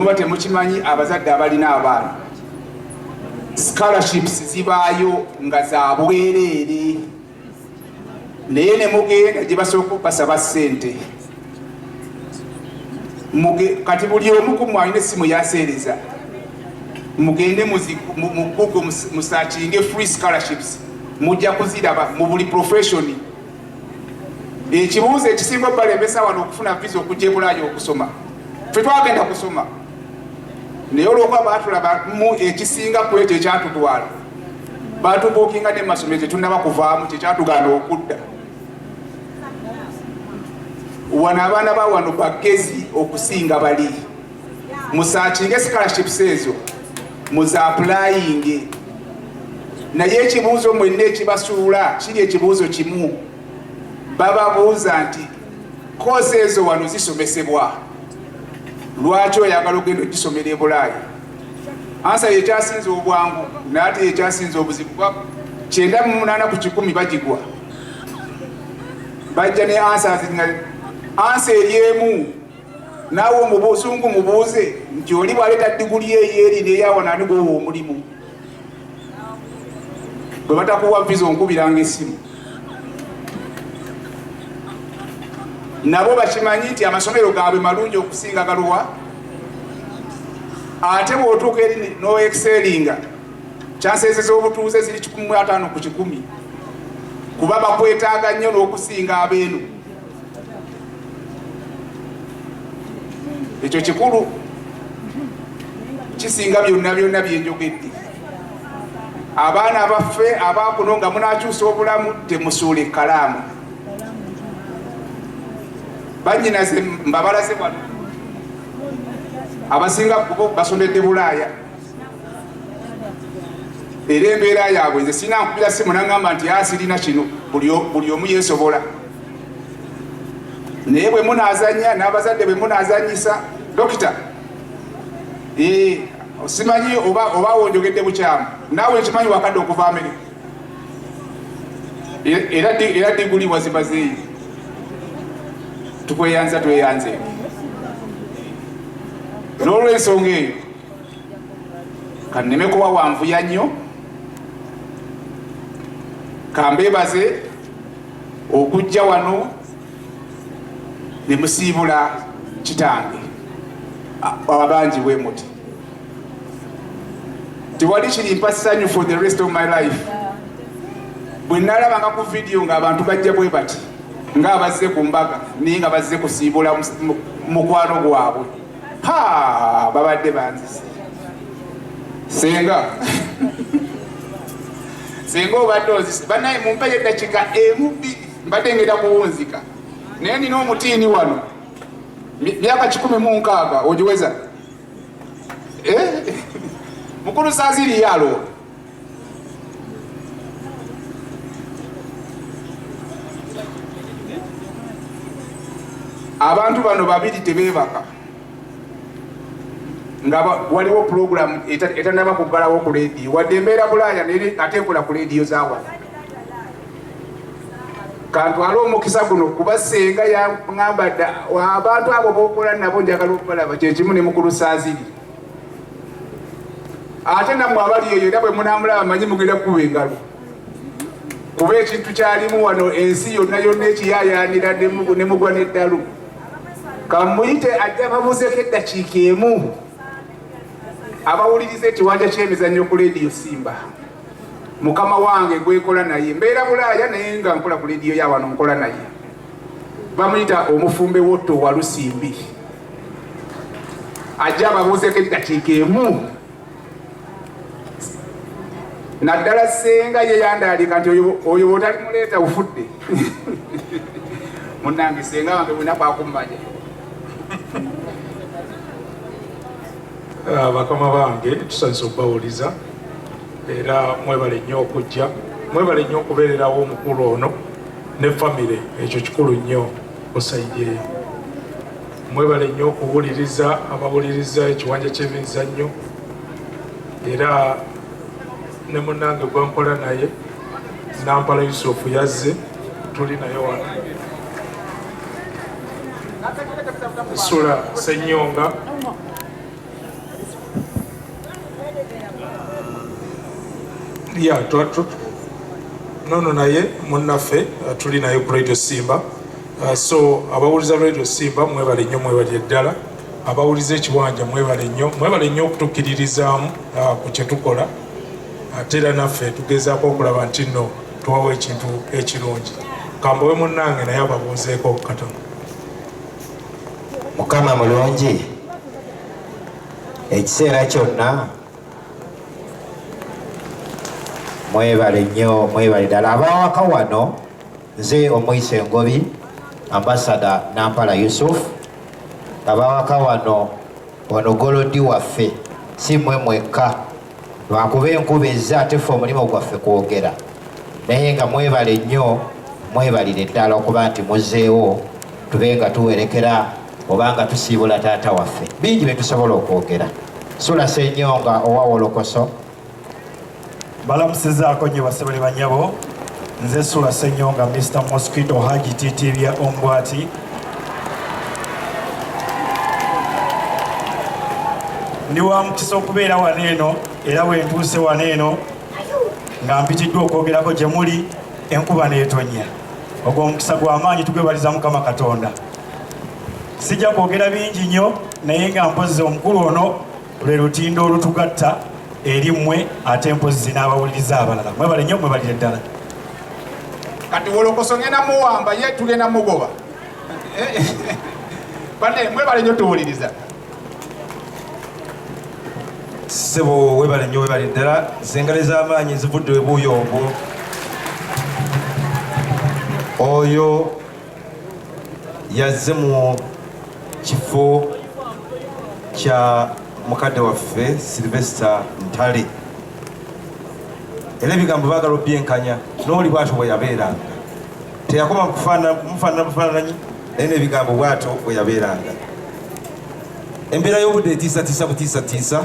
Muba temukimanyi abazadde abalina abaana, scholarships zibaayo nga za bwereere, naye ne mugenda gye basooka basaba ssente. Kati buli omu ku mmwe alina essimu yaseereza, mugende mu Google musearchinge free scholarships, mujja kuziraba mu buli profession. Ekibuuzo ekisinga obalemesa wano okufuna visa okujja e Bulaaya okusoma, ffe twagenda kusoma, naye olwokuba baatulaba mu ekisinga ku ekyo ekyatutwala, batubuukinga ne masomero tetunaba kuvaamu, kyekyatugaana okudda wano. Abaana ba wano bagezi okusinga bali. Musearchinge scholarships ezo, muzaapplyinge. Naye ekibuuzo mwenna ekibasuula kiri ekibuuzo kimu, bababuuza nti course ezo wano zisomesebwa, lwaki oyagala ogenda ogisomera e Bulaaya? Answer yekyasinza obwangu, naye ate yekyasinza obuzibu. 98% bagigwa, bajja ne answers nga answer eri emu. Naawe omubuzungu mubuuze nti oli bwaleeta diguli eyo eri neyawano, ani gwowa omulimu? Bwe batakuwa visa, onkubiranga essimu. Nabo bakimanyi nti amasomero gaabwe malungi okusinga galuwa. Ate bw'otuuka eri noexcelinga, chances z'obutuuze ziri 150%, kuba bakwetaaga nnyo n'okusinga abeeno. Ekyo kikulu, kisinga byonna byonna byenjogedde. Abaana baffe abakuno, nga munakyusa obulamu, temusuula ekkalaamu. Banyinaze mbabalaze wano, abasinga kubo basomedde Bulaaya, era embeera yaabwe nze sirina nkubira simu naŋŋamba nti asirina kino. Buli omu yeesobola, naye bwe munaazanya n'abazadde, bwe munaazanyisa dokita, simanyi oba wonjogedde bukyamu. Naawe nkimanyi wakadde okuva Amerika, era diguli wazimazeeyo. Tukweyanza, tweyanze. N'olwensonga eyo, kanneme kuba wanvuya nnyo, kambeebaze okujja wano ne musiibula kitange abangi bwe muti. Tewali kirimpa ssanyu for the rest of my life bwe nalabanga ku vidiyo ng'abantu bajja bwe bati ng'abazze ku mbaga, naye nga bazze kusiibula mukwano gwabwe. Ha, babadde banzise. Senga, senga, obadde ozise. Bannaye, mumpeyo eddakiika emu bbiri, mbadde ngenda kuwunzika, naye nina omutiini wano, myaka 160 ogiweza. Eh? Mukulu Saaziri yalowa. Abantu bano babiri tebeebaka nga waliwo pulogulamu etanaba kuggalawo ku leediyo, wadde embeera Bulaaya, naye ate nkola ku leediyo zawano. Kantwale omukisa guno kuba senga yaŋŋamba dda, abantu abo bokola nabo njagala okubalaba. Kyekimu ne mukulu Saaziri. Ate nammwe abali eyo, era bwe munaamulaba, manyi mugenda kukuba engalo, kuba ekintu kyalimu wano ensi yonna yonna ekiyaayaanira ne mugwa n'eddalu. Kamuyite ajja babuuzeko eddakiika emu abawuliriza ekiwanja ky'emizannyo ku leediyo Simba. Mukama wange gwekola naye, mbeera Bulaaya naye nga nkola ku leediyo ya wano, nkola naye, bamuyita omufumbe Wotto Walusimbi, ajja ababuuzeko eddakiika emu. Naddala senga ye yandaalika nti oyo bw'otalimuleeta ofudde. Munnange senga wange bwina kwakummanya. Bakama bange, tusanyusa okubawuliza, era mwebale nnyo okujja, mwebale nnyo okubeererawo omukulu ono ne famire. Ekyo kikulu nnyo ku side eyo. Mwebale nnyo okuwuliriza abawuliriza ekiwanja ky'emizannyo, era ne munnange gwenkola naye Nampala Yusufu yazze, tuli naye wano. Sula Senyonga. Ya, nono naye munnaffe, tuli naye ku Radio Simba. So abawuliza Radio Simba, mwebale nnyo, mwebale ddala. Abawuliza Ekiwanja, mwebale nnyo, mwebale nnyo okutukkiririzaamu ku kye tukola. Ate era naffe tugezaako okulaba nti nno tuwawo ekintu ekirungi. Kambawe munnange naye ababuuzeeko katono. Mukama mulungi ekiseera kyonna. Mwebale nnyo, mwebale ddala abawaka wano. Nze Omuyisa Engobi, Ambassador Nampala Yusuf. Abawaka wano, wano gold waffe si mmwe mwekka, lwakuba enkuba ezze, ate ffe omulimu gwaffe kwogera. Naye nga mwebale nnyo, mwebalire ddala okuba nti muzzeewo tube nga tuwerekera oba nga tusiibula taata waffe. Bingi bye tusobola okwogera. Sula Senyonga owa Wolokoso. Balamusizaako nnyo bassebo ne bannyabo. Nze Sula Senyonga, Mr Mosquito, Haji Titibya Ombwati. Ndi wa mukisa okubeera wano eno, era bwe ntuuse wano eno nga mpitiddwa okwogerako gye muli, enkuba n'etonnya. Ogwo omukisa gw'amaanyi, tugwebaliza Mukama Katonda. Sijja kwogera bingi nnyo, naye nga mpozzi omukulu ono lwe lutindo olutugatta eri mmwe, ate mpozzi n'abawuliriza abalala. Mwebale nnyo, mwebalire ddala. Kati Wolokoso ngenda muwamba, ye tugenda mugoba. Bane, mwebale nnyo tuwuliriza. Ssebo, webale nnyo, webale ddala. Zengalo ez'amaanyi zivudde ebuuyi obwo. Oyo yazze mu kifo kya mukadde waffe Sylvester Ntale, era ebigambo baagala obyenkanya n'oli bwatyo bwe yabeeranga. Teyakoma kumufaanana bufaananyi, naye n'ebigambo bwatyo bwe yabeeranga. Embeera y'obudde etiisatiisa butiisatiisa.